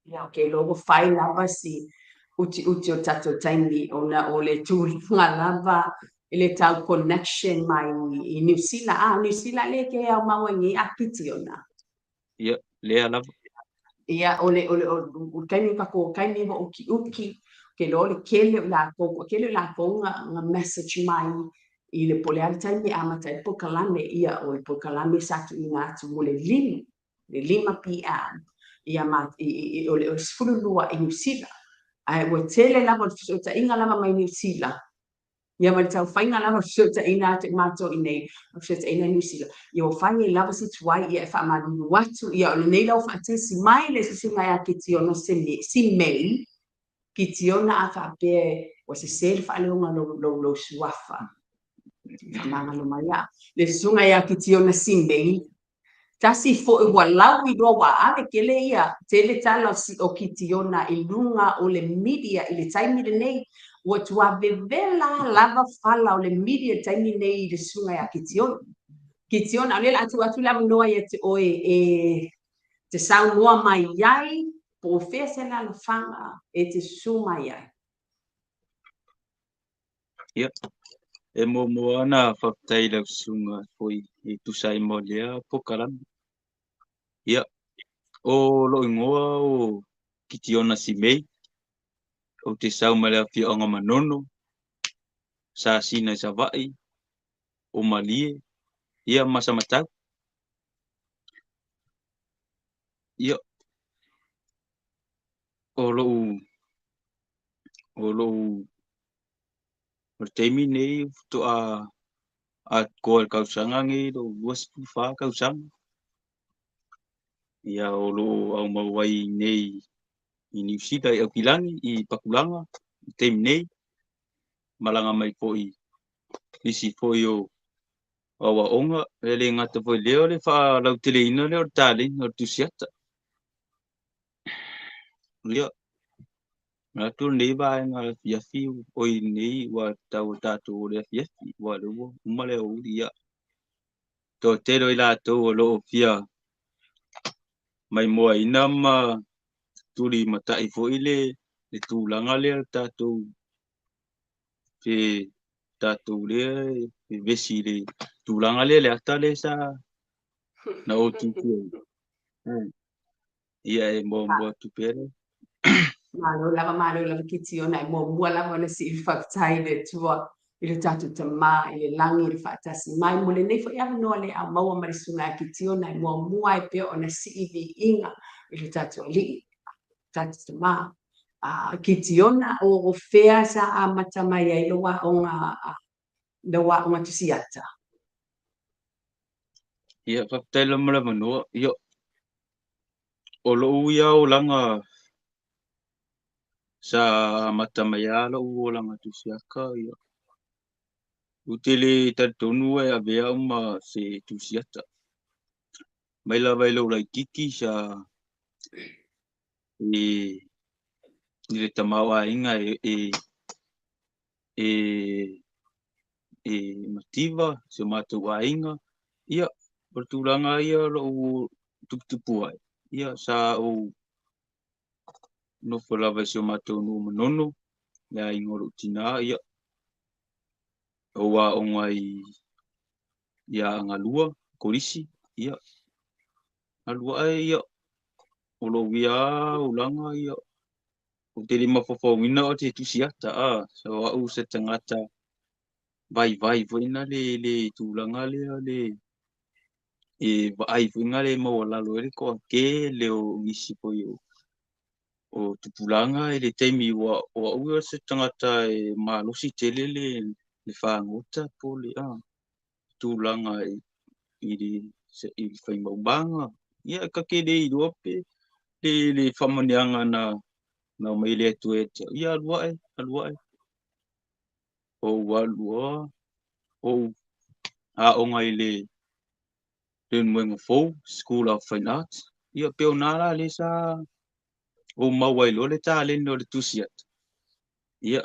Ia, ou te iloa ua fai lava si utiuti o le tatou taimi ona o le tulaga lava i le tau connection mai i Niu Sila. A, o Niu Sila lea e te aumau ai nei a Kitiona? Ia, lea lava. Ia, o le taimi o tatou taimi ua utiuti, ou te iloa o le tele o i latou, toatele o i latou na message mai i le po o le a le taimi e amata ai le polokalame. Ia, o le polokalame sa tuuina atu mo le 5, le 5 PM, ia ma, o le 12 i Niu Sila. Ae ua tele lava o le fesootaiga lava mai Niu Sila, ia ma le taufaiga lava o le fesootaiga atu i matou i inei, o le fesootaiga i Niu Sila, ia ua fai ai lava si tuai, ia e faamalulu atu, ia o lenei la ua faatasi mai le susuga ia Kitiona Simei, Kitiona a faapea ua sese le faaleoga o lou suafa, faamagalo mai au. Le susuga ia Kitiona Simei, tasi foi ua lauiloa ua aave tele ia tele tala o Kitiona i luga o le media i le taimi lenei. Ua tuā vevela lava fala o le media i le taimi lenei i le susuga ia Kitiona. Kitiona, o lea o le a tuu atu le avanoa ia te oe e te saunoa mai ai, po o fea se alaalafaga e te susu mai ai. Ia, e muamua ona faafetai i lau susuga foi e tusa ai ma lea polokalame. Ia, o lou igoa o Kitiona Simei, ou te sau mai le afioaga Manono, Sasina i Savaii, o Malie, ia ma Samatau. Ia, o lou o lou o le taimi lenei faatoa atoa i le tausaga lenei lou 24 tausaga. Ia o lo o aumau ai nei i Niu Sila i Aukilani i Patulaga i le taimi nei. Malaga mai foi nisi foi o aoaoga, e le gata foi i lea o le faalauteleina lea o le taleni o le tusiata. Ia, manatu o lenei vaega afiafi, oi lenei ua tau o tatou o le afiafi, ua lea ua uma le aoauli, ia. Toatele o i latou o lo o fia maimoaina ma tulimatai foi le tulaga lea o le tatou pe tatou lea vevesi i le tulaga lea le ata lea sa na ou tutu ai. Ia e muamua atu pea le. Malo lava, malo lava Kitiona, e muamua lava ona sii le faafetai i le Atua i le tatou Tama i le lagi i le faatasi mai mo lenei foi avanoa le au maua ma le susuga ia Kitiona e muamua ai pea ona sii viiga i le tatou Alii, tatou Tama. Kitiona, o fea sa amata mai ai lou aoga, lou aoga tusiata? Ia, faafetai lava mo le avanoa. Ia, o lou ia olaga sa amata mai lava lou olaga tusiata, ia, ou te le talitonu e avea au ma se tusiata. Mai lava i lou laitiiti sa i le tamaoaiga e mativa si o matou aiga, ia, o le tulaga ia o lou tuputupu ai, ia, sa ou nofo lava i si o matou nuu Manono, le aiga o lou tinā, ia, ou aoga i Agalua, Kolisi, ia, alu ae, ia, o lou ia olaga, ia, ou te le mafaufauina o te tusi ata, a, so au se tagata vaivai foi na le tulaga lea le e vaai foi na le maualalo ai le toatele o nisi foi o tupulaga i le taimi ua o au ia se tagata e malosi tele le fagota po o le tulaga i le faimaumaga. Ia e ta te le iloa pe le faamanuiaga na aumai e le Atua ia te au. Ia alu ae, alu ae. Ou alu loa, ou aoga i le Leulumoega Fou, School of Fine Arts. Ia pei o na la lea sa ou maua ai loa le taleni o le tusi ata. Ia,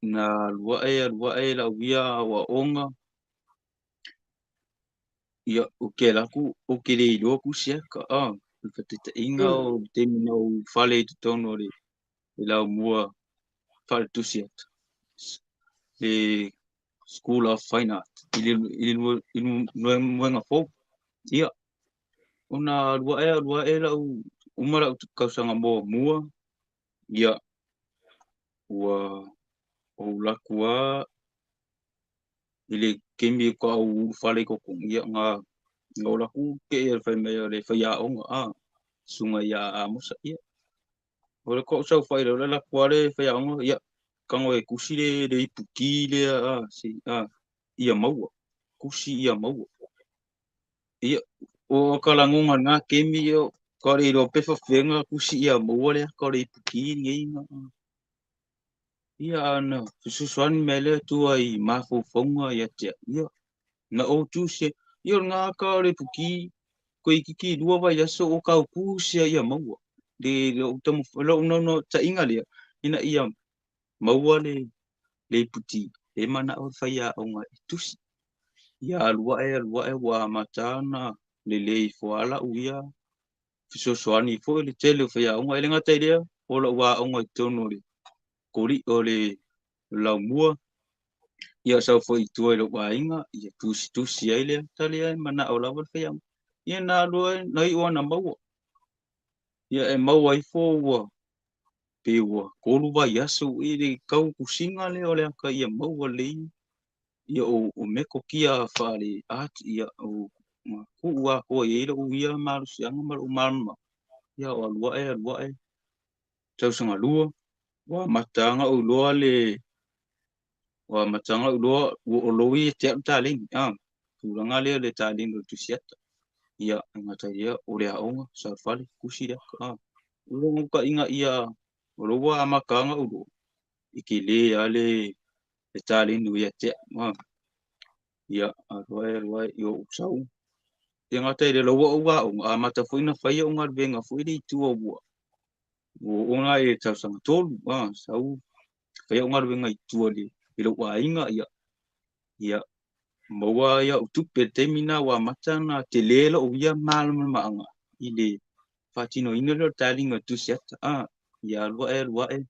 na alu ae, alu ae lau ia aoaoga. Ia, ou te alu atu, ou te le iloa tusi ata. O le faataitaiga o le taimi na ou fale i totonu o le laumua faaletusi ata, le School of Fine Art i le Moega Fou. Ia, ona alu ae alu ae lau uma lau tausaga muamua, ia, ua ou alu atu lava i le taimi faatoa ou ulufale i totonu, ia, na ou alu atu te i fai mai o le faiaoga, susuga ia Amosa, ia. O le kou saofai lea, o le alu atu lava le faiaoga, ia, tago e tusi le ipuki lea, ia maua, tusi ia maua. Ia, o ka lagona i lena taimi, ia, ka le iloa pe faapefea ona tusi ia maua le ata o le ipuki lenei. Ia, a na fesoasoani mai le Atua i mafaufauga ia te au, ia, na ou tusi, ia, o lena ata o le ipuki, toeitiiti 2 vaiaso o tau tusi ia maua. Le lou naunautaiga lea, ina ia maua le iputi, le manao le faiaoga e tusi. Ia alu ae alu ae ua amata ona lelei ifo lava lau ia fesoasoani foi le tele o faiaoga. E le gata i lea, o lau aoga i totonu o le o le laumua, ia sau foi i tua i lou aiga, ia tusitusi ai le ata lea e manao lava le faiaoga. Ia na alu ai, na iu lava na maua. Ia e maua ifo ua pe ua 3 vaiaso i le tau tusiga lea o le ata ia maua lelei. Ia o metotia faale art, ia o tuu atoa i ai lou ia malosiaga ma lou malamalama. Ia o alu ae alu ae tausaga 2, ua amata ona ou iloa le ua amata ona ou iloa ua o lou ia te au taleni, tulaga lea le taleni o le tusi ata. Ia, e gata i lea, o le aoga, saofale, tusi le ata, O lou naunautaiga ia, o lou ua amata ona ou iloa, e tele lava le taleni o ia te au, Ia, alu ae alu ae, ia ou sau. E gata i le ua ou aoga, amata foi na fai au galuega foi le i tua ua oo na i le tausaga 3, sau fai au galuega i tua i lou aiga, ia, ia, maua ia au tupe le taimi na ua amata na tele lou ia malamalamaaga i le faatinoina lea o le taliga o le tusi ata, ia alu ae alu ae,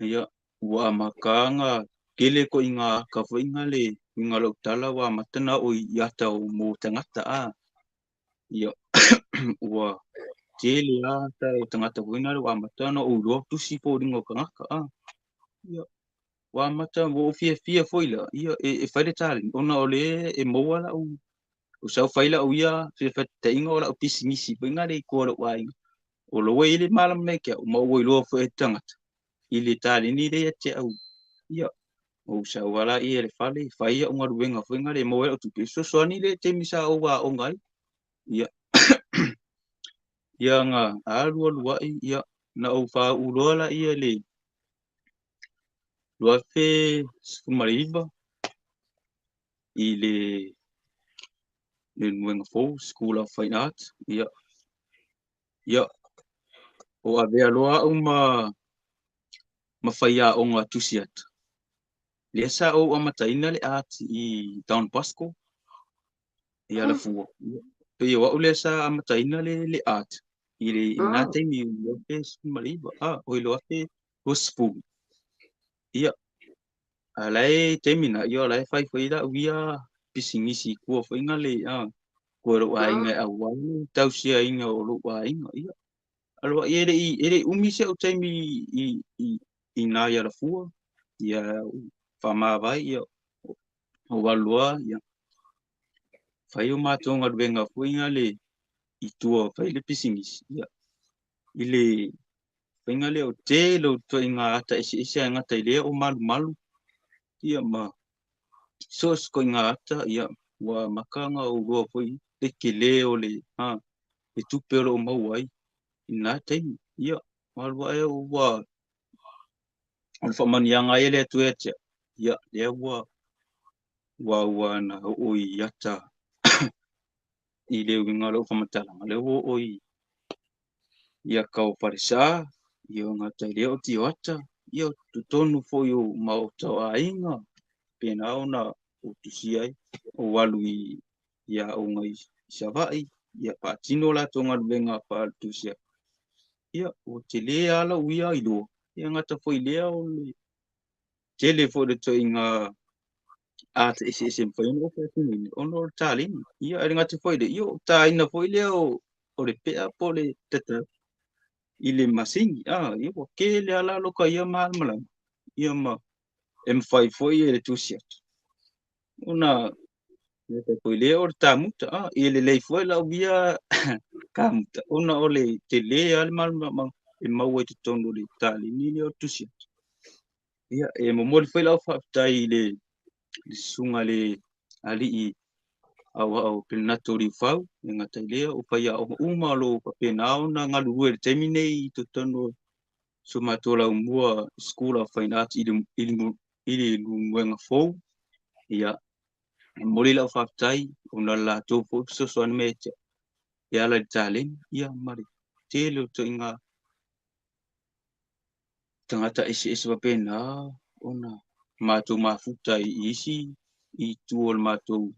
ia, ua amata ona tele koiga ata foi nga le uiga o lau tala ua amata na oo i ata o mo tagata, ia, ua tele ata o tagata foi na ua amata na ou iloa tusi foliga o tagata, ia, ua amata ua ou fiafia foi la, ia, e fai le taleni, ona o le e maua lau, o sau fai lau ia faataitaiga o lau pisinisi foi nga le i tua o lou aiga. O lou e i le malamalama ia te au, ma ua iloa foi e tagata i le taleni lea ia te au. Ia, ou sau ala ia le fale, fai au galuega foi nga le maua ai lau tupe. Fesoasoani le taimi sa ou aoga ai. Ia, ia nga alu alu ai, ia, na ou faauu loa la ia le 2019 i le Moega Fou, School of Fine Art. Ia, ia, o avea loa au ma faiaoga tusi ata. Lea sa ou amataina le art i Don Bosco, ia Alafua. Pei o au lea sa amataina le art i le lena taimi i le 2019, o i le 2020. Ia, a la e taimi na, ia o la e fai foi lau ia pisinisi i tua foi nga le, tua lou aiga e auai le tausiaina o lou aiga. Ia, aloa, ia e le umi se au taimi i nā i Alafua, ia whamāwai, ia o waloa, ia fai o mātou galuega foi nga le i tua fai le pisinisi, ia i le faiga lea o tele o ituaiga ata eseese ae gata i lea o malumalu, ia ma so o se ituaiga ata, ia ua amata ona ou iloa foi le tele o le le tupe o loo maua ai i lena taimi. Ia alu ae ua o le faamanuiaga ai e le Atua ia te au, ia lea ua ua na oo i ata i le uiga o lau faamatalaga, lea ua oo i ata o falesa, ia o gata i lea o tioata, ia o totonu foi o maota o aiga, pena ona o tusi ai, o alu i aoga i Savaii, Ia faatino latou galuega faale-tusi. Ia ua tele lava lau ia iloa, ia gata foi lea o le tele foi o le ituaiga ata eseese e mafai ona ou faatinoina ona o le taleni. Ia ae le gata foi i lea, ia o taina foi lea o le pea po o le tatau i le masini. Ah, ia ua tele lava la loka ia malamalama, ia ma e mafai foi e le tusi atu ona gata foi lea o le kamuta. Ah, e lelei foi lau ia kamuta ona o le tele lava le malamalama e maua i totonu o le taleni lea o le tusi atu. Ia, e momoli foi lau faafetai i le susuga i le alii aoao Pelenato Liufau, e gata i lea o faiaoga uma o lo o faapena ona galulue i le taimi nei i totonu o so matou laumua School of Fine Arts i le Leulumoega fou. Ia, e momoli lau faafetai ona o le latou foi fesoasoani mai e ala i le taleni, ia ma le tele o ituaiga tagata eseese faapena ona matou mafuta i isi itu o le matou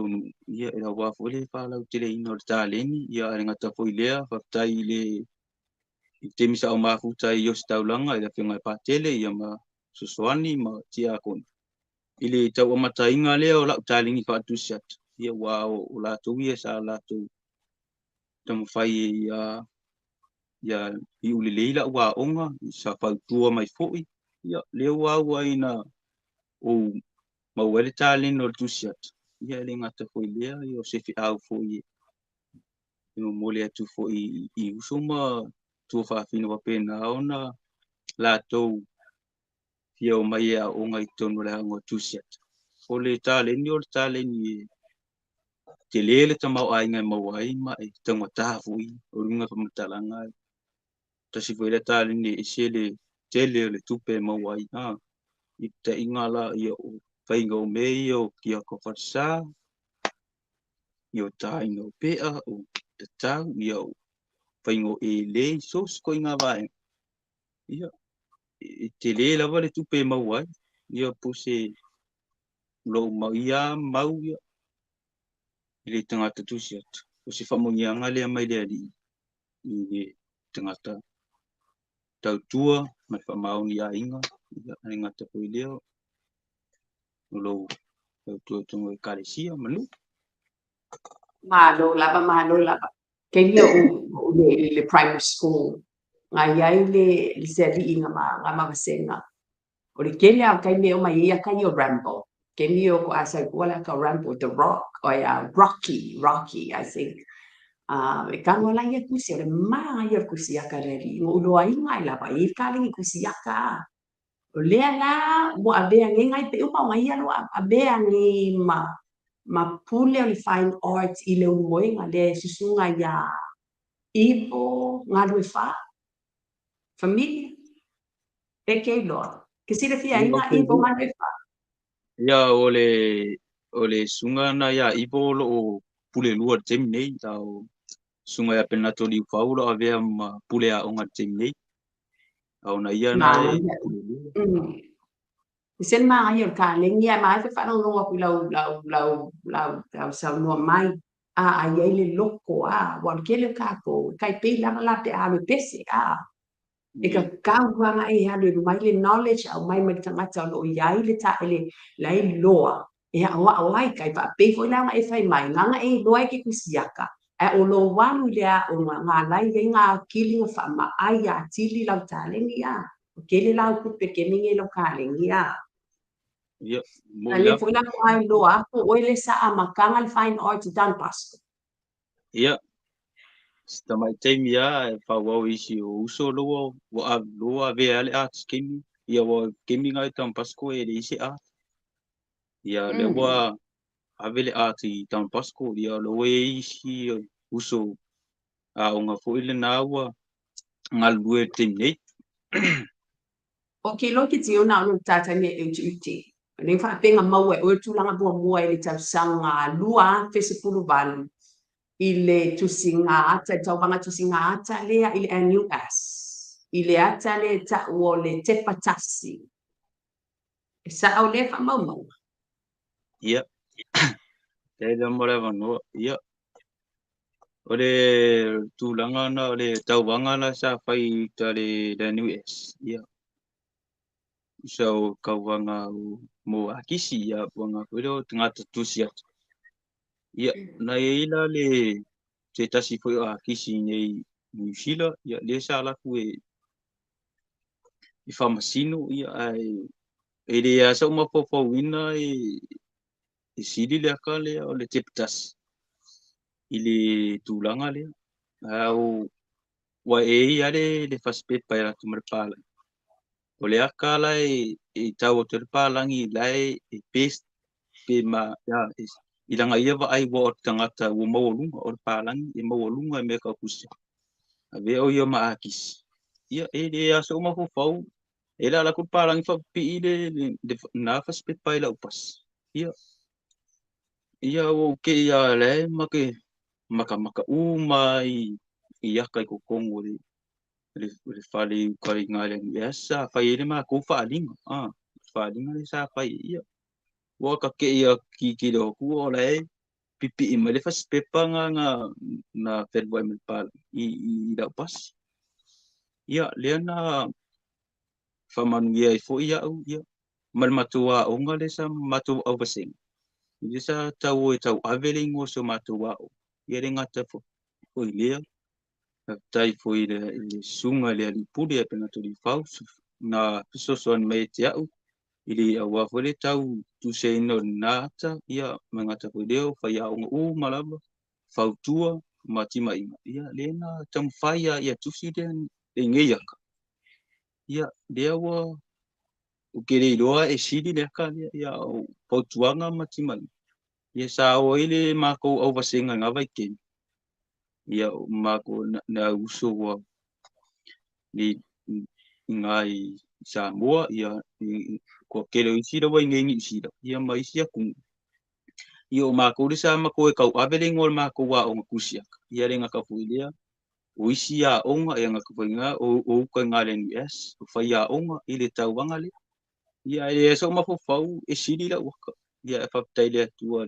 nuu, ia e aua foi le faalauteleina o le taleni. Ia ae le gata foi i lea, faafetai i le taimi sa ou mafuta ai i Ositaulaga i le afioga ia Patele, ia ma fesoasoani ma tiakona i le tauamataina lea o lau taleni faatusi atu, ia ua o latou ia sa latou taumafai ia ia iu lelei lau aoga, sa fautua mai foi, ia lea ua au ai na ou maua ai le taleni o le tusi atu. Ia e le gata foi i lea, ia o se feau foi e momoli atu foi i uso ma tuafafine faapena ona latou fia omai e aoga i totonu o le aoga o tusi atu. O le taleni o le taleni e tele le tamaoaiga e maua ai ma e taugata foi o luga o faamatalaga. Tasi foi lea taleni e ese le tele o le tupe e maua ai. I petaiga la ia o faiga o mea ia o kiaka o falesa, ia o taina o pea, o tatau, ia o faiga o elei, so se ituaiga vaega. Ia, e tele lava le tupe e maua ai. Ia po se lou mau ia mau ia i le tagata tusi atu. O se faamanuiaga lea mai le Alii i le tagata tautua ma le faamaoni i aiga, ia e gata foi lea o lou tautua i totonu o ekalesia ma nuu. Malo lava, malo lava. Taimi o ou i le primary school, na i ai le se alii na ma vasega. O le tele lava o taimi e oo mai ai ata ia o Rambo. Taimi o a sau le ata o Rambo, The Rock, o ia Rocky, Rocky, I think. E tago la ia tusi, o le manaia o le tusi ata a le alii. Na ou iloaina ai lava, e i ai le taleni tusi ata. O lea la ua avea nei nai pe uma ona ia loa avea nei ma pule o le Fine Arts i le Leulumoega lea e susuga ia Ivo Galuefa familia e ke iloa. Ke silafia ai na Ivo Galuefa? Ia o le susuga na ia Ivo o loo pule lua i le taimi nei, a o susuga ia Penato Liufau o lo o avea ma pule aoga i le taimi nei. A ona ia na e pule lua. Se le manaia o le taleni ae maai foi faalogologo atu i lau saunoa mai a ai ai le loko a ua o le tele o tatou e tai pei lava la pe a alu e pese a e tatau lava e alu e mai le knowledge au mai mai le tagata o loo i ai le ta le la iloa e aoao ai kai faapei foi la ona e fai mai gana e iloa ai ke tusi ata ae o lou alu i le aoga galai ai ngā akili nga faamaai atili lau taleni a o tele lau tupe ke mingi lau taleni a. Ia, A le foi la ko ai loa ako oe le sa amataga le Fine Arts Don Bosco. Ia, si tamai taimi a e faaauau isi o uso loa ua loa avea le art kemi. Ia ua kemi ngai Don Bosco e le isi art. Ia le ua ave le art i Don Bosco, ia loa e isi uso aoga foi lena ua galulue i le taimi nei. O ke loa ke tio na o tata me e uti uti. Le whaapenga maua e oe tūlanga muamua i le tausaga 2018 i le tusiga ata, i le tauvaga tusiga ata lea i le NUS. I le ata lea e tau o le tepa tasi. E sao lea faamaumauga. Ia, faafetai lava mo le avanoa. Ia, O le tulaga na o le tauvaga la sa fai i uta le NUS, ia, sa o tauvaga mo akisi, ia, vaga foi lea o tagata tusi atu. Ia, na i ai la le se tasi foi o akisi i nei Niu Sila, ia, lea sa alu atu e faamasino, ia, ae e le lava sau mafaufauina e sili le aka lea o le Tepetasi i le tulaga lea. Ae ua e i ai le fasipepa e alu atu ma le palagi. O le aka la e tau atu ai le palagi la e best pe ma ia, i lana ia vaai ua o le tagata ua maualuga, o le palagi e maualuga i mea tau tusi. Avea o ia ma akisi. Ia, e le lava sou mafaufau, e la alu atu le palagi faapipii le na fasipepa i lau pasi. Ia, ia ua ou te i lava la e ma te matamata uma i aka i totonu o le fale i uta i ina i le NUS sa fai ai le matou faaaliga. Faaaliga lea sa fai ai. Ia, ua ta te i lava tilotilo atu o la e pipii mai le fasipepa na fealuai ma le palagi i lau pasi. Ia, lea na faamanuia ai foi au, ia, ma le matou aoga lea sa matou auvasega, lea sa tau e tauave le igoa o si o matou aoga. Ia le gata foi lea, faafetai foi i le susuga i le alii pule ia Penato Lifau na fesoasoani mai ia te au i le aua foi le tau tusiaina o lena ata, ia ma le gata foi lea o faiaoga uma lava, fautua ma timaiga, ia lea na taumafai lava ia tusi lea lenei aka. Ia, lea ua ou te le iloa e sili le aka lea, ia o fautuaga ma timaiga, ia sa oo ai le matou auvasega i lena vaitaimi, ia o matou na uso ua i ina i Samoa, ia toatele o isi la ua i inei i Niu Sila, ia ma isi atunuu. Ia o matou lea sa matou e tauave le igoa o le matou aoga tusi aka, ia le gata foi lea, o isi aoga, ia gata foi lena, o uta i ina i le NUS, o faiaoga i le tauvaga lea. Ia ae leai sou mafaufau e sili lau aka. Ia ae faafetai i le Atua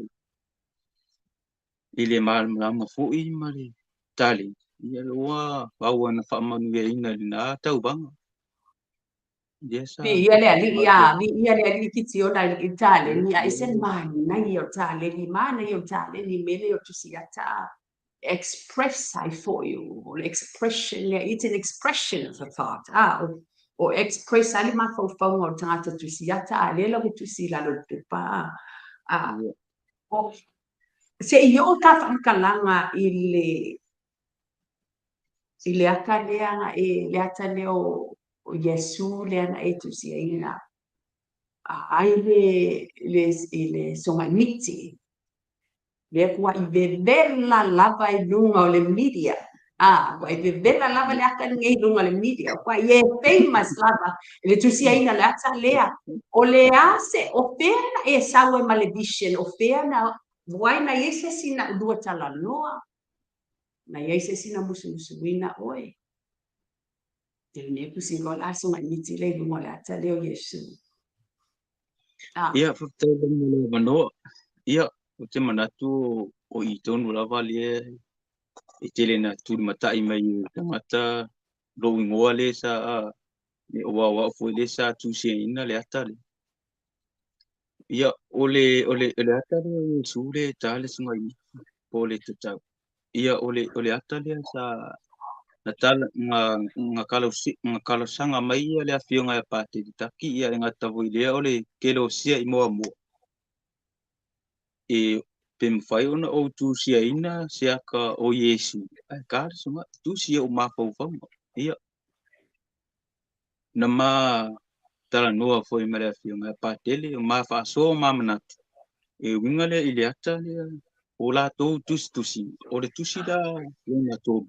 i le malamalama foi ma le taleni, ia ua au na faamanuiaina i lena tauvaga. Lea sa Viia le Alii, a viia le Alii Kitiona i taleni, a ese le manaia o taleni, manaia o taleni me lea o tusi ata express ai foi o le expression lea, it's an expression of the thought. A o express ai le mafaufauga o le tagata tusi ata, a lea la ua tusi i lalo o le pepa. A o se i oo ta faamatalaga i le ata lea na e le ata lea o Iesu lea na e tusiaina ai le i le Susuga Miti lea ua i vevela lava i luga o le media. A ua i vevela lava le ata lenei i luga o le media, ua i e famous lava i le tusiaina o le ata lea. O le a se o fea na e sau ai ma le vision, o fea na ai na i ai se isi na ulua talanoa, na i ai se isi na musumusuina oe e lenei tusiga o le a Susuga Miti le i luga o le ata lea o Iesu? Ia, faafetai lava mo le avanoa. Ia, ou te manatu o i tonu lava lea e tele na tulimatai mai e tagata lou igoa lea sa o au au foi lea sa tusiaina le ata lea. Ia, o le ata lea o Iesu le ta le Susuga i Miti po o le tatau. Ia, o le ata lea sa na tala na na talosaga mai ia le afioga ia Patele Taki, ia le gata foi lea o le Kelosia i Moamoa e pe mafai ona ou tusiaina se aka o Iesu ae ta le susuga tusi e ou mafaufauga. Ia, na ma talanoa foi ma le afioga ia Patele, o ma faasoa ma manatu e uiga lea i le ata lea o latou tusitusi, o le tusi la lona tolu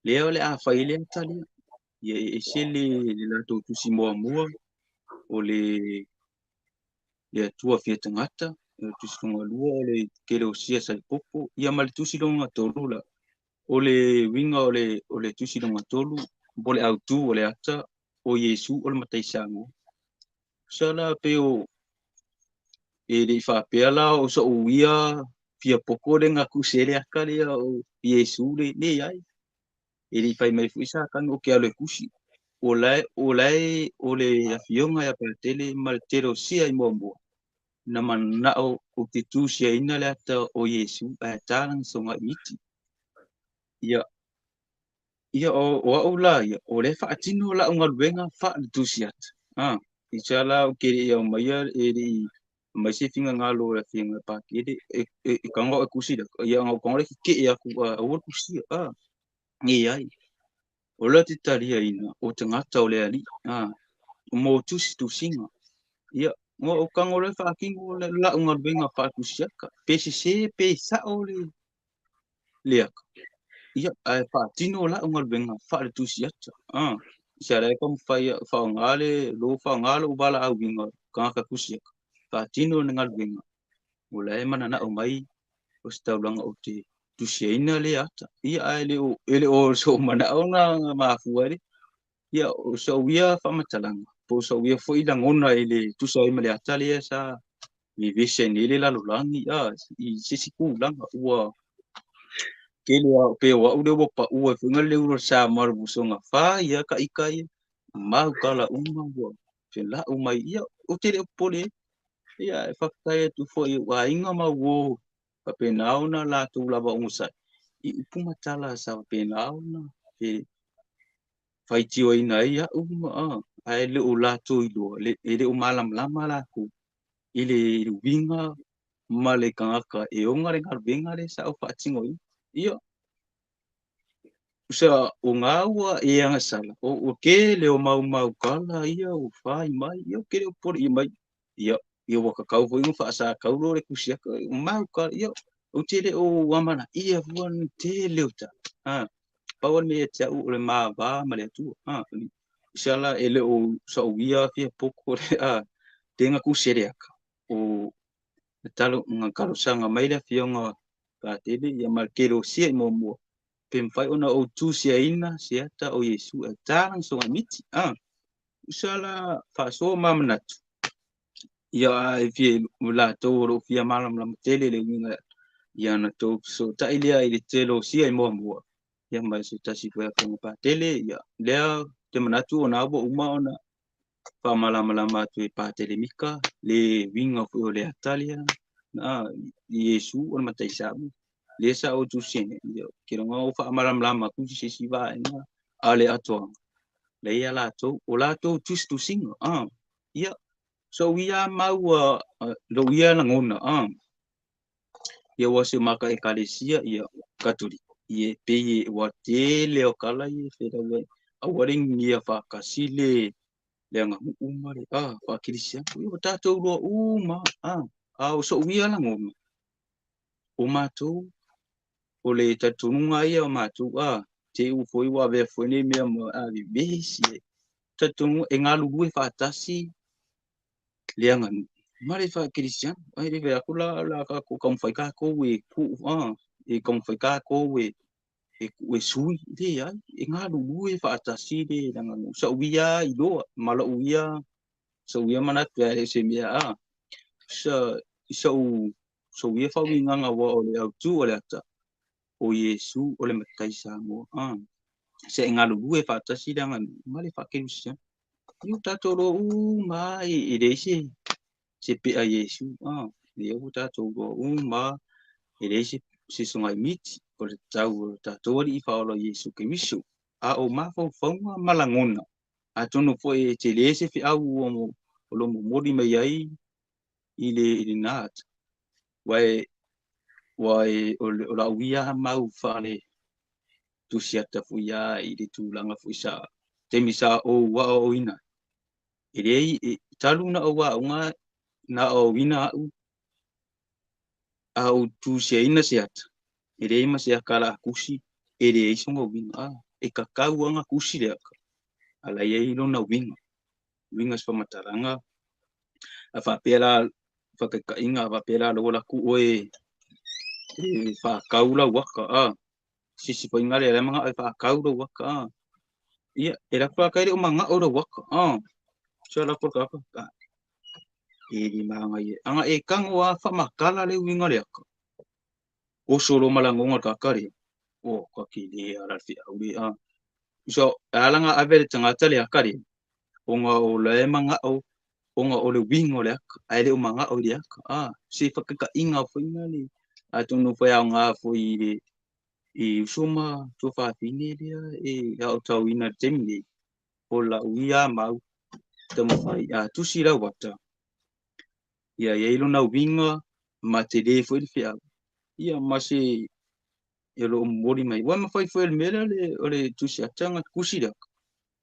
lea o le a fai ai le ata lea. Ia e ese le latou tusi muamua o le Atua fia tagata, o le tusi lona lua o le Kelosia Saipopo, ia ma le tusi lona tolu la o le uiga o le tusi lona tolu po o le autu o le ata o Iesu o le Matai Samoa. Sa la pe o e le i faapea la o sou ia fia poko le gakusi ai le aka lea o Iesu le leai. E le i fai mai foi Satani ou te alu e kusi. O la o la o le afioga ia Patele ma le telosia i muamua na manao ou te tusiaina le ata o Iesu ae tala soga miti. Ia ia o au la ia o le faatino la'u galuega fa'aletusi ata i sa la ou ke le'i aumaia e le'i mai se finagalo o le afioga Patele e tago a'u e kusi le ia aga ou tago lea keke'e atu aua le kusia leai. O le te taliaina o tagata o le Alii mo tusitusiga. Ia o tago loa e faatino la'u galuega fa'aletusi ata pe sesē pe sa'o le aka. Ia ae faatino la'u galuega fa'aletusi ata se ala e taumafai fa'aaogā le lo fa'aaogā lo'u valaauina tagata tusi aka faatino le galuega o la e manana'o mai o se taulaga ou te tusiaina lea ata. Ia ae e le o so'u mana'o na mafua ai ia o so'u ia faamatalaga po o so'u ia fo'i lagona i le tusa ai ma le ata lea sa vevesi ai nei le lalolagi i se isi tulaga ua tele pe o a'u lea ua pa'ua ai fo'iga le ulu o Samoa le usoga fa ia ta'ita ia mau tala uma ua fela'u mai ia ou te le o popole ai. Ia e faafetai atu foi i ou aiga ma uō faapena ona latou lava ogasai i upu ma tala sa faapena ona e faitioina ai a'u ma ae le o latou iloa e le o malamalama latou i le uiga ma le tagata e ona le galuega lea sa ou faatinoina. Ia sa o gā ua e agasala o tele o maumau tala ia ua fai mai ia ou te le o popole ia mai ia ia ua tatau foi ona faasataulo le tusi aka mau tala ia ou te le o amanaia fua le tele o tala pau le mea ia te a'u o le mavā ma le Atua i sa la e le o sa'u ia fia poko le tega tusi ai le aka o talo na talosaga mai le afioga Patele ia ma le kelosia i muamua pe mafai ona ou tusiaina se ata o Iesu e tala soga miti sa la faasoa ma manatu ia e fia latou o lo'o fia malamalama tele le uiga ia na tou fesoota'i lea i le telosia i muamua ia ma se tasi foi afioga Patele ia lea te manatu ona ua uma ona faamalamalama atu e Patele Mika le uiga foi o le ata lea Iesu o le matai Samoa lea sa ou tusi ai ia ke loga o faamalamalama atu se isi vaega a le atoaga lea ia latou o latou tusitusiga ia so ia mau lou ia lagona ia ua se maka ekalesia ia Katoliko ia pei ua tele o kala ia felau aua le igigia faatasi le aganuu ma le faakelisiano ia ua tatou iloa uma a o so'u ia lagona o matou o le talitonuga ia o matou te iu foi ua avea foi nei mea ma vevesi talitonuga e galulue faatasi le aganuu ma le faakelisiano ai le fai atu la la tatou taumafai tatou e tuu e taumafai tatou e sui leai e galulue faatasi le aganuu sa'u ia iloa ma la'u ia sa'u ia manatu ae le o se mea sa sa'u sa'u ia faauigaga ua o le autū o le ata o Iesu o le matai Samoa se e galulue faatasi le aganuu ma le faakelisiano ia tatou iloa uma e leai se pe'a Iesu lea ua tatou iloa uma e leai se sogaimiti o le tatau o tatou alii faaola Iesu Keriso a o mafaufauga ma lagona atonu foi e tele se feau o lo momoli mai ai i le lena ata ua e o la'u ia mau faale tusi ata foi ia i le tulaga foi sa taimi sa ou aoaoina e leai talu na ou aoga na aoaoina a'u a ou tusiaina se ata e leai ma se aka la'a tusi e leai sona uiga e tatau aga tusi le aka ala i ai lona uiga uiga se faamatalaga a faapea la faataitaiga a faapea la ua alu atu oe e faatau lau aka sisi fo'iga lea lea mana'o e faatau lou aka ia e alu atu la kai le o mana'o lau aka so alu atu le tagata e le magaia aga e tago a faamatala le uiga o le aka. Oso loa ma lagoga le tagata lea, o ka tele lava la le feau lea. So, e ala ona ave le tagata le ata lea, ona o la e manao ona o le uiga o le ata, ae le o manao i le ata. Se faataitaiga foi lea, atonu foi e aoga foi i le i uso ma tuafafine lea e aotauina i le taimi nei, o lau ia mau taumafai a tusi lau ata, ia i ai lona uiga ma tele foi le feau, ia ma se e lo o momoli mai. Ua mafai foi e le mea lea o le tusi ata na tusi le ata,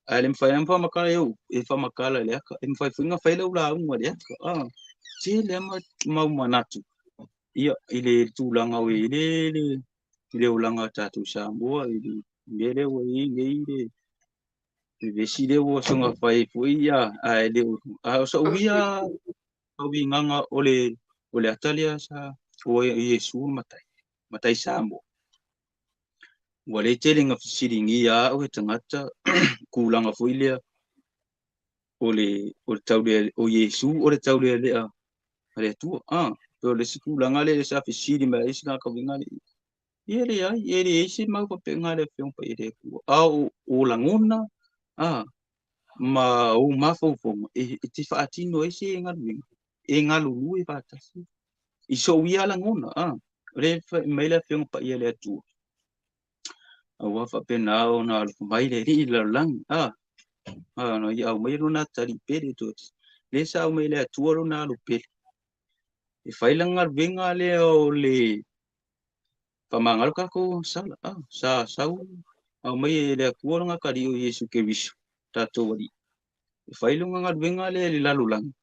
ae le mafai ona faamatala e ou e faamatala i le ata, e mafai foi ona fai lau lauga i le ata. Tele lava mau manatu ia i le tulaga ua i ai le olaga o tatou Samoa i le mea lea ua i ai nei le vevesi lea ua soona fai foi ia, ae le o a o sa'u ia faauigaga o le ata lea sa o Iesu le matai, matai Samoa. Ua le tele na fesiligia au e tagata tulaga foi lea o le taulea o Iesu o le taulealea a le Atua. O le isi tulaga lea sa fesili mai ai se tagata uiga lea. Ia leai, e leai se mau faapena le Afioga Paia i le Atua. A o lagona ma ou mafaufauga e te faatino ai se galuega, e galulue faatasi i sou ia lagona. O lea fai mai le Afioga Paia i le Atua. Aua faapena ona alofa mai le Alii i le lalolagi. Na ia aumai lona atalii pele toatasi. Lea sa aumai le Atua lona alo pele. E fai lana galuega lea o le faamagalo tatou sala. Sa sau aumai e le Atua lona atalii o Iesu Keriso, tatou Alii. E fai lona galuega lea i le lalolagi.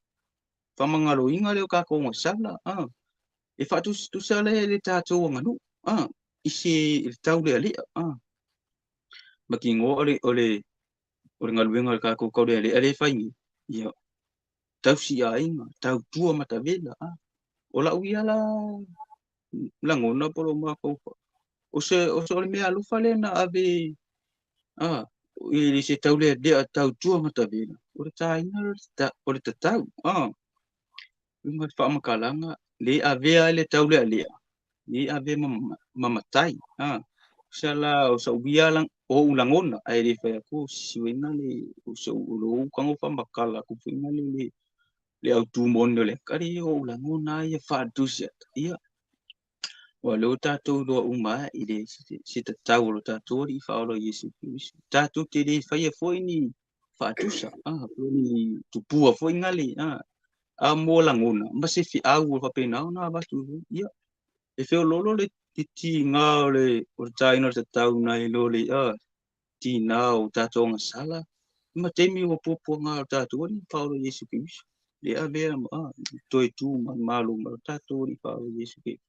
Faamagaloina lea o tatou sala. E faatusatusa lea i le tatou aganuu. I se taulealea. Mautinoa o le galuega o le tatou taulealea lea e fai nei. Ia, tausi aiga, tautua matavela. O lau ia la lagona po o lou mafaufau. O se mea alofa lea na ave i se taulealea tautua matavela. O le taina o le tatau. Uiga le faamatalaga le avea le taulealea, le avea ma matai. Sa la o sa'u ia o ou lagona, ae le fai atu sisi le o sa'u o lou tago faamatala atu foi le le autu moni o le ata, o ou lagona ia faatusi ata. Ia, ua lea ua tatou iloa uma i le se tatau o lo tatou Alii faaola Iesu Keriso. Tatou te le faia foi ni faatusa, ni tupua foi ngale, a mo lagona, ma se feau o faapena ona avatu. Ia, e feoloolo le tiga o le taina o le tatau nai lo le tina o tatou agasala, ma taimi ua puapuaga o tatou Alii faaola Iesu Keriso. Le avea toe tu ma malo ma lo tatou Alii faaola Iesu Keriso.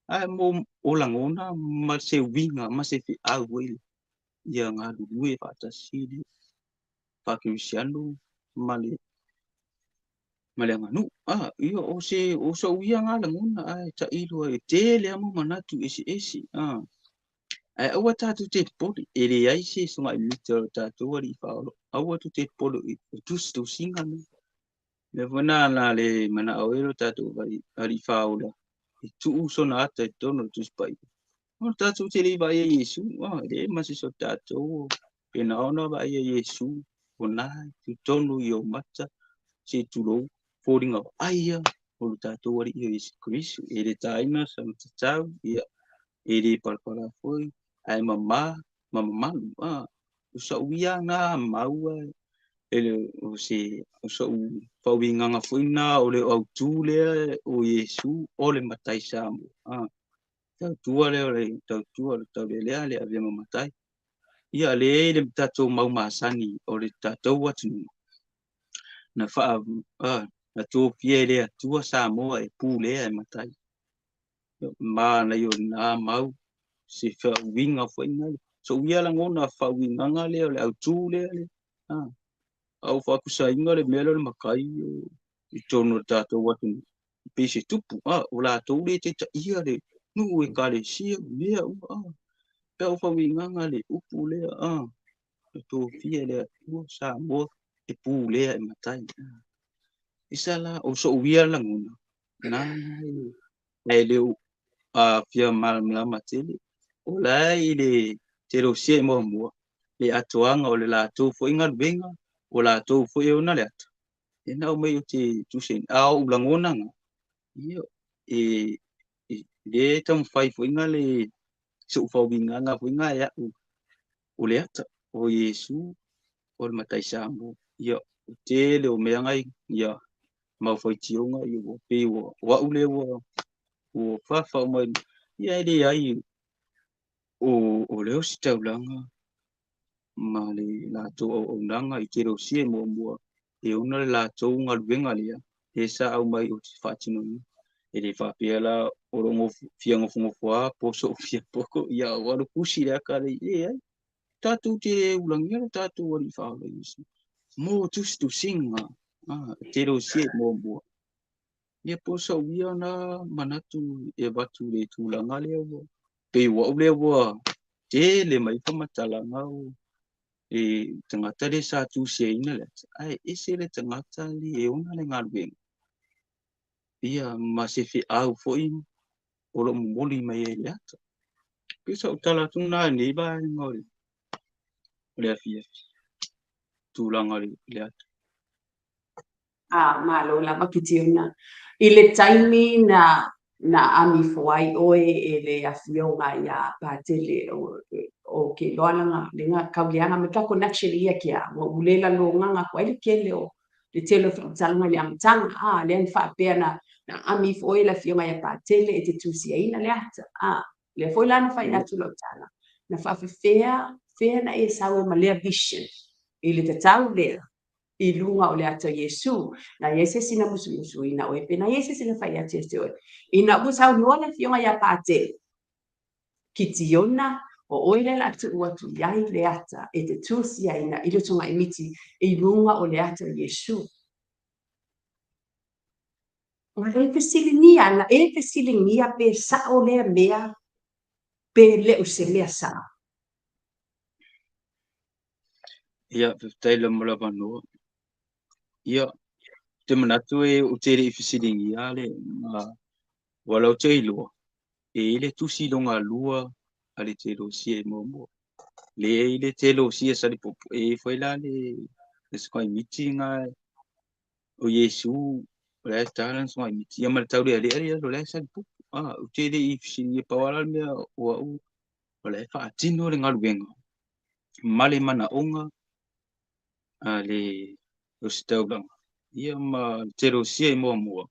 Ae mo o lagona ma se uiga ma se feau ai ia galulue faatasi le faakerisiano ma le aganuu. Ia o se o sa'u ia nga lagona, ae tailo e tele lava mau manatu eseese. Ae aua tatou te popole, e leai se sogai mita o tatou Alii faaola. Aua tatou te popole o tusitusiga na. Lea foi na le manao ai lo tatou Alii faaola e tuu sona ata i totonu o le Tusi Paia. O tatou te le vaaia Iesu, e leai ma se isi o tatou pena ona vaaia Iesu o na i totonu i ou mata se i tulou foliga vaaia o lo tatou Alii o Iesu Keriso. E le taina sana tatau, ia, e le palapala foi, ae mama ma mamalu. O sa'u ia na mau e le o se o sa'u faauigaga foi na o le autu lea o Iesu o le matai Samoa. Tautua lea o le tautua le taulealea le avea ma matai. Ia le le tatou mau masani o le tatou atunuu. Na faa na tofia e le Atua Samoa e pulea e matai. Ma na i o na mau se faauiga foi na. So ia lagona faauigaga lea o le autu lea le. Au faatusaina le mea lea o le matai i totonu o le tatou atunuu. Pe se tupu, o latou le taitaia le nuu ekalesia mea uma. Pe au faauigaga le upu lea, na tofia e le Atua Samoa e pulea e matai. Isa la o sou ia lagona, na e le fia malamalama tele. O la e i le telosia i muamua, le atoaga o le latou foi galuega, o latou foi e ona le ata, e na aumai ou te tusiaina. A o ou lagona na, ia, e le taumafai foi na le so'u faauigaga foi na e a'u o le ata o Iesu o le matai Samoa. Ia, o tele o mea ngai, ia, mau faitioga, ia, ua pei ua o a'u lea ua faafao mai, ia e leai o le ositaulaga ma le latou auaunaga i telosia i muamua e ona le latou galuega lea e sa aumai ou te faatinoina. E le faapea la o loo fia nofonofo po so'u fia poto, ia o alu tusi le ata le e ai tatou te ulagia le tatou alii faaola Iesu mo tusitusiga telosia i muamua. Ia po sa'u ia na manatu e avatu i le tulaga lea ua pei ua a'u lea ua tele mai faamatalaga o e tagata le sa tusiaina le ata, ae ese le tagata le e ona le galuega, ia ma se feau foi o loo momoli mai ai le ata. Pei sa'u tala atu lena i lenei vaega o le afiafi tulaga o le ata. Malo lava Kitiona. I le taimi na ami ifo ai oe e le afioga ia Patele o ke loa langa lenga kauleaga me ka connection ia kia ua ulela logaga ko ai le kele o le tele o faamatalaga i le amataga lea na faapea na ami ifo oe le afioga ia Patele e te tusiaina le ata. Lea foi la na fai atu lau tala na faafefea fea na e sau ma lea vision i le tatau lea i luga o le ata o Iesu. Na iai se isi na musumusuina oe pe na iai se isi na fai atu ia te oe. Ina ua saunoa le afioga ia Patele, Kitiona, o oe le la tuu atu iai le ata e te tusiaina i le togaimiti i luga o le ata o Iesu. Na e fesiligia, na e fesiligia pe sa'o lea mea pe le o se mea sa'o. Ia, faafetai lava mo le avanoa. Ia, te manatu e ou te le i fesiligia le ua lau te iloa e i le tusi loga lua a le telosia i muamua. Le i le telosia salipopo e foi la le sogaimiti nga o Iesu o le tala na sogaimiti ia ma le taulealea ia o le salipopo. Ou te le i fesiligia pau lava le mea o a'u o le faatino le galuega ma le manaoga a le ositaulaga ia ma le telosia i muamua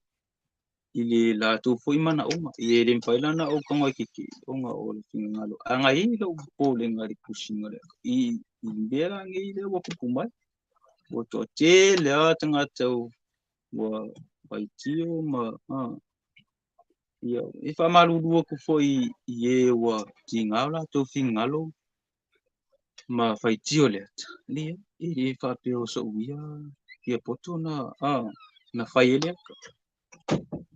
i le latou foi manaoga. Ia e le mafai la ona ou tago ai keke ona o le finagalo agai ai lou popolega i le tusiga lea i mea la nei lea ua tupu mai ua toatele lava tagata ua faitio ma ia e faamalulu atu foi i e ua tiga o latou finagalo ma faitio le ata. Leai, e le faapea o so'u ia fia poto na na fai ai le ata.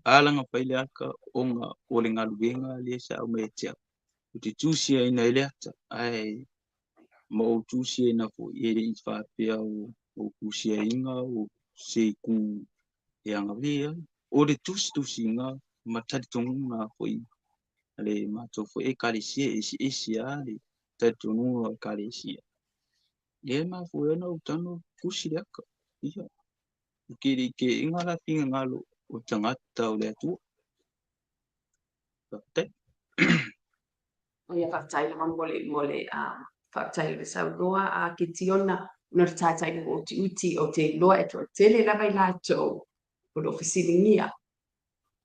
Alaga fai le ata ona o le galuega lea sa aumai ia te a'u ou te tusiaina ai le ata, ae ma ou tusiaina foi e le i faapea o tusiaina o se itu e agalia ai. O le tusitusiga ma talitonuga foi a le matou foi ekalesia e eseese lava le talitonuga o ekalesia. Lea e mafua ai ona ou tago tusi le ata. Ia, ou te le i teena la finagalo o tagata o le Atua. Faafetai. O ia faafetai lava mo le faafetai le saunoa a Kitiona ona le taitai o utiuti o te iloa e toatele lava i latou o loo fesiligia.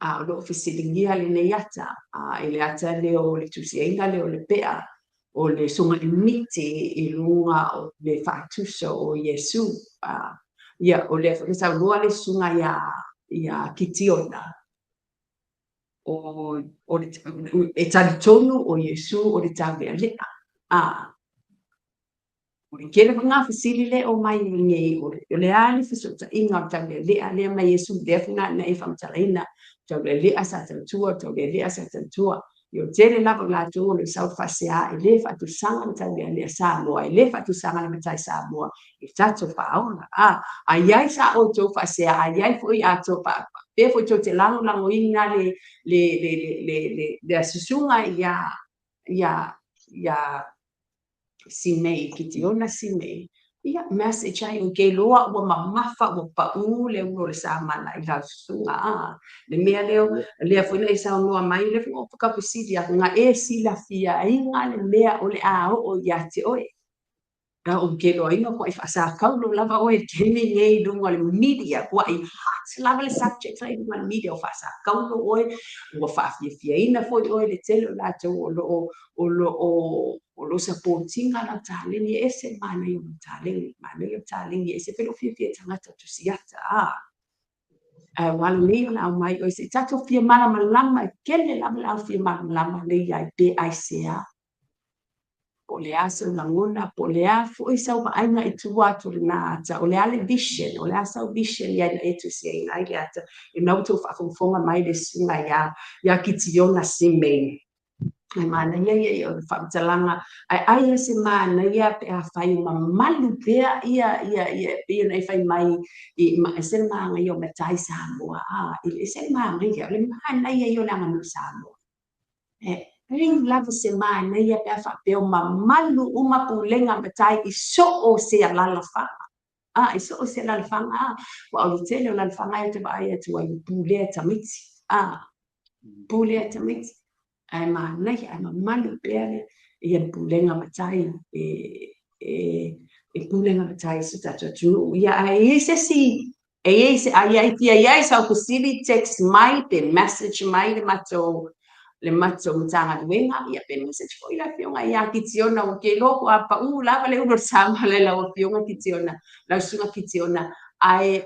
O loo fesiligia lenei ata i le ata lea o le tusiaina lea o le pea o le sogaimiti i luga o le faatusa o Iesu. Ia o lea foi na saunoa le susuga ia Kitiona o le e talitonu o Iesu o le taulealea. O le kele foi ngā fesili le o mai nei o le a le fesootaiga o le taulealea lea ma Iesu lea foi na e faamatalaina taulealea sa tautua taulealea sa tautua. Ia o tele lava o latou o le sau faasea e le faatusaga le taulealea Samoa e le faatusaga le matai Samoa i tatou faaola. Ai ai sa outou faasea ai ai foi a tou Pea foi tou te lagolagoina le le le le le le susuga ia ia ia Simei, Kitiona Simei, ia message ai ou te iloa ua mamafa ua pau le ulu o le samala i lau susuga. A le mea lea, lea foi na e saunoa mai, lea foi na ou fesili atu, na e silafiaina le mea o le a oo ia te oe? A ou te iloaina kuai faasakaulo lava oe i le taimi lenei i luga o le media, kuai hot lava le subject la i luga o le media, ua faasakaulo oe, ua faafiafiaina foi oe i le tele o latou o lo o o lo o o lo o support ina lau taleni. E ese le manaia o lau taleni, manaia le taleni, e ese foi lou fiafia i tagata tusiata, a ae ua lelei ona aumai oe se i tatou fia malamalama. E tele lava le au fia malamalama lea i ai, pe aisea, po o le a sau lagona, po o le a foi sau vaaiga i tua atu o lena ata, o le a le vision, o le a sau vision ia ina e tusiaina ai le ata. E na ua outou faafogafoga mai le susuga ia Kitiona Simei. Ae manaia ia ia o le faamatalaga, ae ai e se manaia pe afai o mamalu pea ia ia ia pei ona e fai mai i ma ese le manaia o matai Samoa, a i le ese le manaia, o le manaia ia o le aganuu Samoa. E leai lava se manaia pe a faapea o mamalu uma pulega matai i so o se alaalafaga. A, i so o se alaalafaga, a, aua o le tele o alaalafaga e te vaai atu ai, pulea e tamaiti. A, pulea e tamaiti. Ae manaia, ae mamalu pea le, ia le pulega matai e, e, e pulega matai i so tatou atunuu. Ia, ae i ai se isi, e i ai se, a i ai fia i ai sau fesili, text mai pe message mai le matou le matou Matagaluega, ia pe message foi le afioga ia Kitiona, ou te iloa po a pau lava le ulu o le samala i lau afioga Kitiona, lau susuga Kitiona. Ae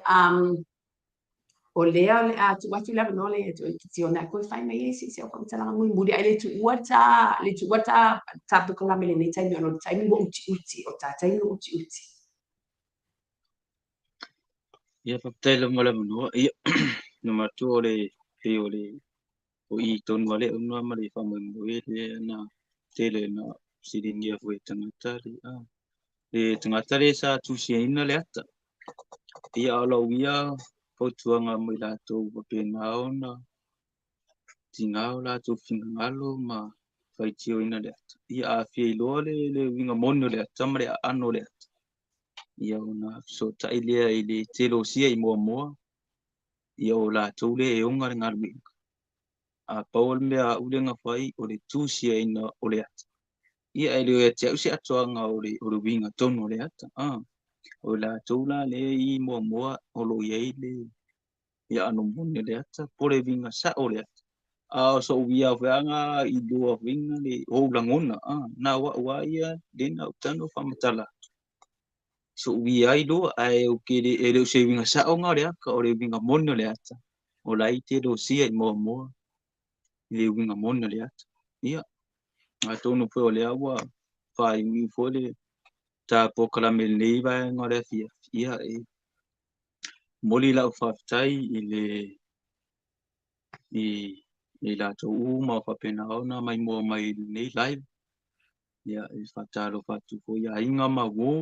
o lea o le a tuu atu le avanoa lea ia te oe Kitiona e toe fai mai ai se isi au faamatalaga mulimuli, ae le tuua ta le tuua ta ta polokalame i lenei taimi ona o le taimi ua utiuti, o ta taimi ua utiuti. Ia, faafetai lava mo le avanoa. Ia, na manatua o le pei o le o i tonu lava le auna ma le faamoemoe lea na tele na fesiligia foi e tagata le, a, le tagata lea sa tusiaina le ata. Ia, a o lau ia fautuaga mo i latou faapena ona tiga o latou finagalo ma faitioina le ata. Ia, a fia iloa le, le uiga moni o le ata ma le aano o le ata, ia ona fesootai lea i le telosia i Moamoa, ia o latou lea e oga le galuega. A pau o le mea a a'u lea na fai o le tusiaina o le ata. Ia ae le o ia te a'u se atoaga o le, o le uiga tonu o le ata. A, o i latou la lea i Moamoa o lo o i ai le ia ʻano moni o le ata po o le uiga sa'o o le ata. A o so'u ia foi lava iloa foi na le ou lagona, a, na o a'u lava ia lea na ou tago faamatala atu. So'u ia iloa ae ou te le, e le o se uiga sa'o na o le ata, o le uiga moni o le ata o la e telosia i Moamoa i le uiga moni o le ata. Ia, atonu foi o lea ua faaiuiu foi le ta polokalame i lenei vaega o le afiafi. Ia, e momoli lau faafetai i le i i latou uma o faapena ona maimoa mai i lenei live. Ia, e faatalofa atu foi i aiga ma uo,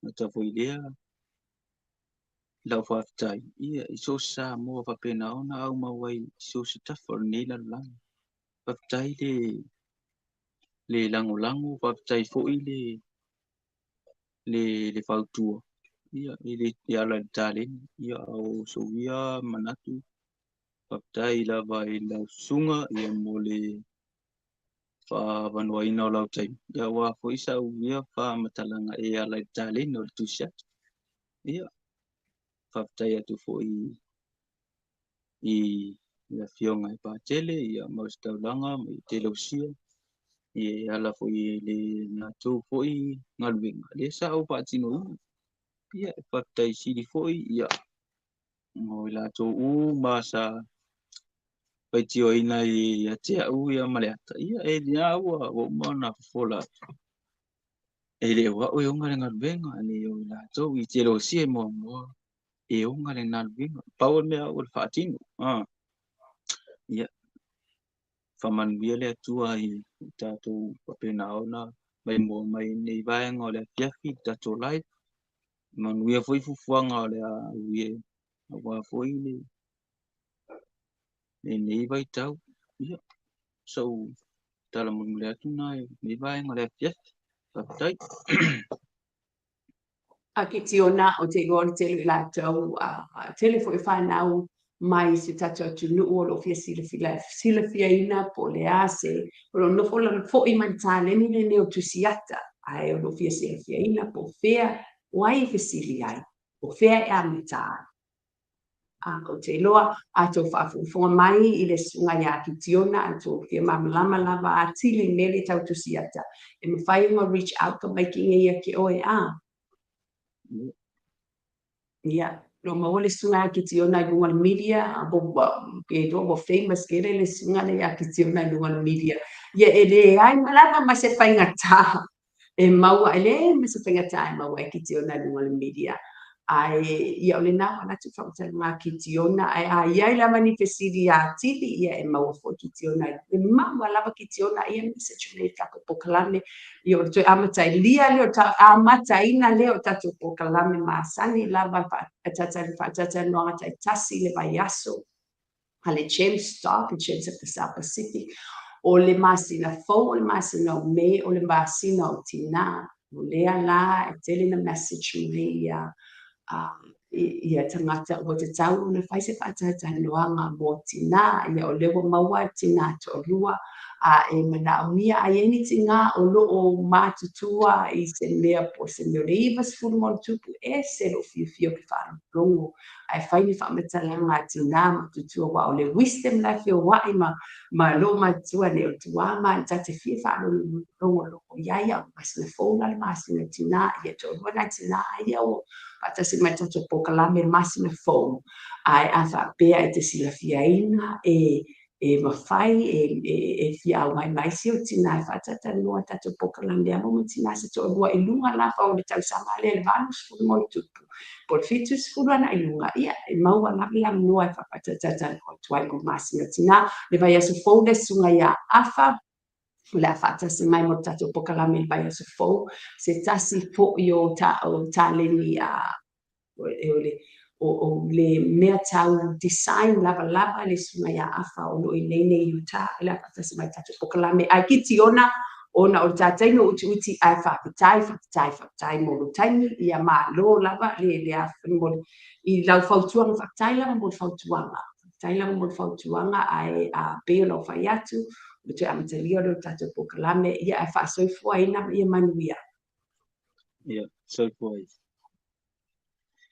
gata foi i lea lau faafetai ia i so o se Samoa faapena ona aumau ai i so o se tafa o lenei lalolagi. Faafetai le le lagolago, faafetai foi le le le fautua ia i le e ala i le taleni. Ia o sou ia manatu, faafetai lava i lau susuga ia mo le faaavanoaina o lau taimi ia aua foi sau ia faamatalaga e ala i le taleni o le tusi atu. Ia, faafetai atu foi i le afioga i Patele ia ma Ositaulaga ma i Telausia ia e ala foi i le latou foi galuega lea sa ou faatinoina. Ia, e faafetai sili foi ia mo i latou uma sa faitioina ia te a'u ia ma le ata. Ia, e lea ua uma ona fofola atu. E le o a'u e oga le galuega, e le o i latou i telosia i Moamoa e oga le galuega. Pau o le mea a'u o le faatino. Ah. Ia, faamanuia le Atua i tatou faapena ona maimoa mai i lenei vaega o le afiafi i le tatou live. Manuia foi fuafuaga o le a ui e aua foi le Lenei vaitau, ia, sou tala mulimuli atu na i lenei vaega o le afiafi. Faafetai. A Kitiona, ou te iloa o le tele o i latou, tele foi o fanau mai si o tatou atunuu o lo o fia silafiaina po o le a se, o lo o nofo foi ma le taleni lenei o Tusiata, ae o lo o fia silafiaina po o fea, o ai e fesili ai, po o fea e amata ai. Ou te iloa, a outou faafogafoga mai i le susuga ia Kitiona, a outou fia malamalama lava atili i mea tau Tusiata, e mafai ona reach out tamaiti nei ia te oe a? Ia, lo maua le susuga ia Kitiona i luga o le media, ke iloa ua famous tele le susuga lea ia Kitiona i luga o le media. Ia, e leai lava ma se faigata e maua, e leai ma se faigata e maua ai Kitiona i luga o le media. Ae ia o lena ua alu atu le faamatalaga a Kitiona, ae a i ai lava ni fesili atili, ia e maua foi Kitiona. E maua lava Kitiona, ia message mai i le tatou polokalame. Ia o le toe amatalia lea, o le amataina lea o tatou polokalame masani lava, faatalatalanoaga taitasi i le vaiaso a le Gemstock, Gems of the South Pacific. O le masina fou, o le masina o Me, o le masina o tinā. O lea la e tele na message mai ia ia tagata ua tatau ona fai se faatalatalanoaga mo tinā. Ia o lea ua maua tinā toalua, a e manaomia a i ai ni tinā o lo o matutua i se mea po o se mea o le 90+, ese lou fiafia ou te faalogologo ae fai ni faamatalaga a tinā matutua, aua o le wisdom la e feoai ma loo matutua nei o le tuā ma ta te fia faalogologo i ai. Ia, o le masina fou la, le masina tinā, ia toalua nai tinā ia ua faatasi mai tatou polokalame le masina fou. Ae a faapea e te silafiaina e mafai e fia auai mai si o tinā e faatalatalanoa tatou polokalame amo ma tinā se toalua i luga lava o le tausaga lea, le 80+, po o le 70 ana i luga, ia e maua lava le avanoa e faatalatalanoa atu ai mo masina tinā. Le vaiaso fou le susuga ia Afa o le a faatasi mai mo le tatou polokalame i le vaiaso fou, se tasi foi o taleni a o le o le mea tau design lava lava le susuga ia Afa o lo o i nei i Utah, o le a faatasi mai tatou polokalame. Ae Kitiona, ona o le tatou utiuti, ae faafetai, faafetai, faafetai mo lou taimi. Ia malo lava le mo i lau fautuaga. Faafetai lava mo le fautuaga, faafetai lava mo le fautuaga. Ae a pei o lau fai atu, o le toe amatalia o le tatou polokalame. Ia, ae faasoifuaina ma ia manuia. Ia, soifua.